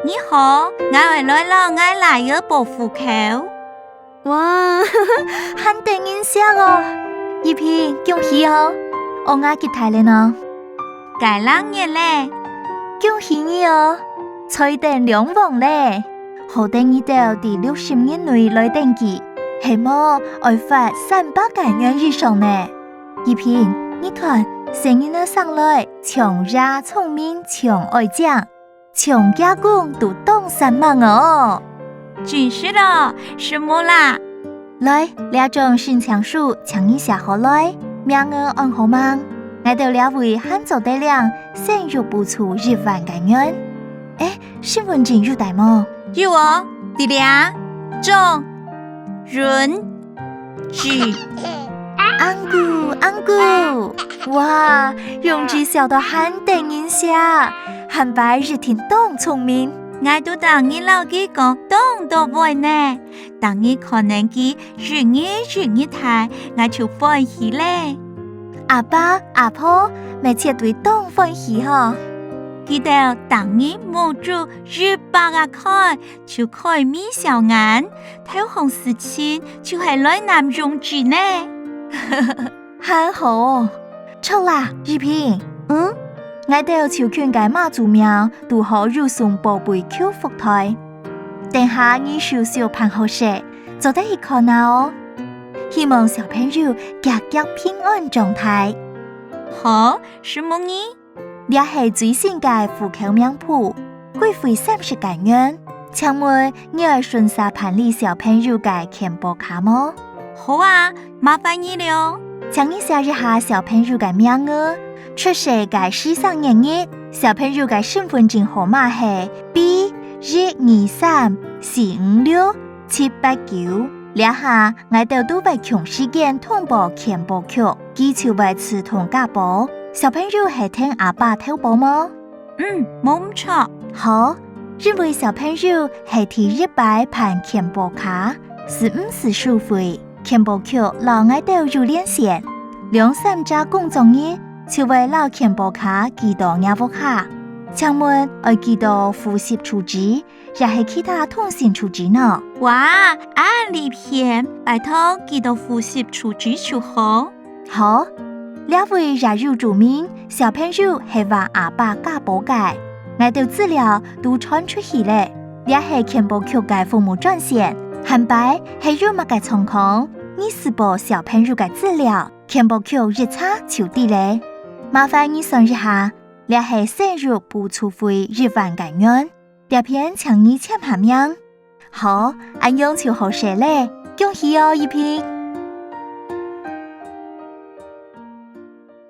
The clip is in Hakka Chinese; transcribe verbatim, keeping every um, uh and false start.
你好，𠊎愛來摎𠊎倈仔報戶口。哇，還得人惜哦！怡萍，恭喜哦！𠊎幾大了呢？該兩月咧。恭喜你哦！ 財丁兩旺咧！好得你兜在六十日內來登記，係無愛罰三百個銀以上呢！怡萍，你看，細人仔生來，像爺聰明，像哀靚，像厥公都當煞猛哦！真係囉，承蒙啦！ 來，這張申請書請你寫好來，名仔安好吂？𠊎兜這位還做得領生育補助一萬個銀。欸，身分證有帶無？有哦，在這。張、潤、志。恁古恁古！哇，榮志笑到還得人惜，還擺一定當聰明。𠊎都逐日摎佢講當多話呢，逐日看等佢 一日一日大，𠊎就歡喜咧。阿爸、阿婆乜絕對當歡喜吼！佢兜逐日目珠一擘啊開，就開眉笑眼，頭項事情就係來揇榮志呢。還好哦！著啦，怡萍。嗯？𠊎兜就近个媽祖廟堵好有送寶貝求福袋。 等下你手續辦好勢，做得去看啊哦！希望小朋友遽遽平安長大。好，承蒙你！這係最新个戶口名簿，規費三十個銀。請問你愛順續辦理小朋友个健保卡無？好啊， 麻煩你了。請你寫一下小朋友个名仔，出世个時辰月日，小朋友个身分證號碼係B一二三四五六七八九。這下𠊎兜都會共時間通報健保局，佢就會自動加保。小朋友係跈阿爸投保無？ 嗯，無毋著。好，因為小朋友係第一擺辦健保卡，係毋使收費。健保局摎𠊎兜有連線，兩三隻工作日就會摎健保卡寄到若屋下。請問愛寄到戶籍住址，也係其他通訊住址呢？哇，恁利便，拜託寄到戶籍住址就好。 好，這位也有註明小朋友係摎阿爸加保个，𠊎兜資料都傳出去咧。這係健保局个服務專線，下擺係有麼个狀況，你就報小朋友个資料，健保局一查就知咧。麻煩你算一下，這係生育補助費一萬個銀。 這片請你簽下名。好，恁樣就好勢咧，恭喜哦，怡萍！